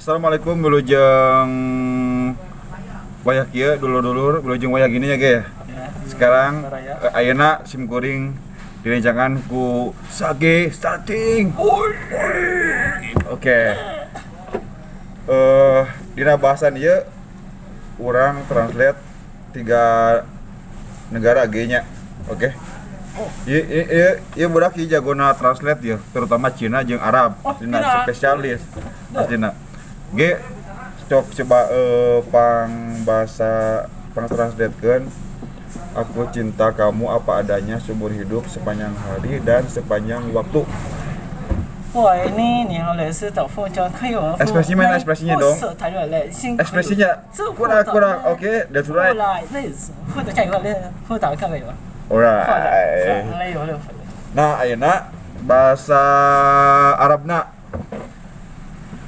Assalamualaikum, wilujeng wayah kieu dulur-dulur, wilujeng wayah gini ya ge. Sekarang ayeuna sim kuring direncangan ku Sage Starting. Oke. Dina bahasan ieu urang translate tiga negara ge nya. Oke. Ieu ieu ieu budak ieu jagona translate ya, terutama Cina jeung Arab. Oh, Aslina Cina. Spesialis. Aslina. Ge cok coba pang bahasa pang translatekeun aku cinta kamu apa adanya seumur hidup, sepanjang hari dan sepanjang waktu. 我爱你，你好类似豆腐酱可以有 Ekspresinya mana, ekspresinya dong? Ekspresinya kurang kurang, oke, that's right. Alright. Nah, ayeuna bahasa Arabna.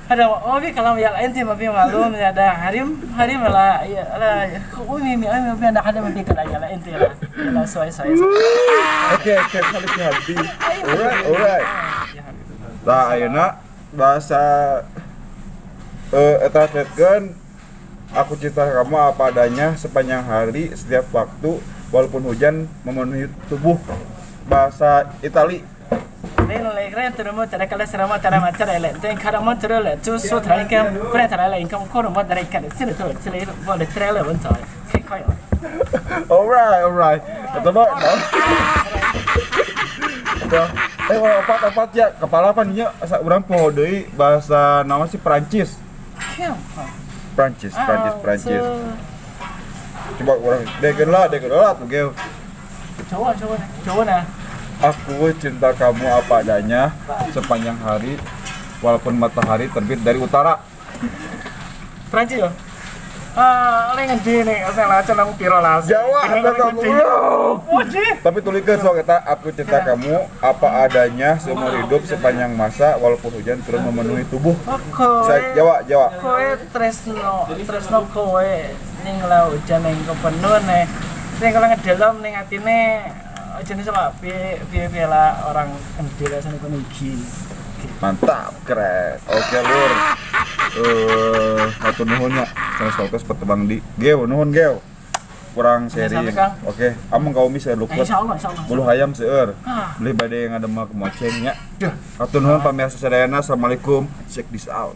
هذا ما في كلام يلا انت ما في معلوم يا ده حريم حريم لا لا امي امي ما في حدا ما في كلام يلا انت يلا يلا سوي سوي. Oke, kali happy. Alright, alright. Nah, ayeuna bahasa translatekeun aku cinta kamu apa adanya sepanjang hari, setiap waktu, walaupun hujan memenuhi tubuh, bahasa Itali. 你来个人么？得个来什么？得来嘛？得来来，等看到么？得来，就说他应该不然他来应该可能么？得来看的，这里头这里我来得来问他，可以可以。 Alright, alright. Eta mah naon? Udah. Opat opat ya, kepala apa nih ya? Asa urang poho deui bahasa nama sih Prancis. Prancis, Prancis, Prancis. Coba urang dekeun lah tuh geo. Coba coba coba nah. Aku cinta kamu apa adanya sepanjang hari walaupun matahari terbit dari utara. Prancis yo. Ah, lagi ngendi nih, saya lah cenang piro lah. Jawa ada kamu. Tapi tulikeun sok eta aku cinta kamu apa adanya seumur hidup, sepanjang masa, walaupun hujan turun memenuhi tubuh. Saya Jawa, Jawa. Kowe tresno, tresno kowe ning laut ning kepenuh nih. Sing kalau ngedelem ning atine jenis apa piye piye piye lah orang ngendi rasane kono iki. Mantap, keren. Oke, Lur. Hatur nuhun nya. Sanes waktu pertembang di Geo, nuhun Geo. Kurang sharing. Sami, Kang. Oke, amung kaum bisa luput. Insyaallah, insyaallah. Bulu hayam seueur. Ah. Beli bade ngademel kemoceng nya. Hatur nuhun pamirsa sadayana. Assalamualaikum. Check this out.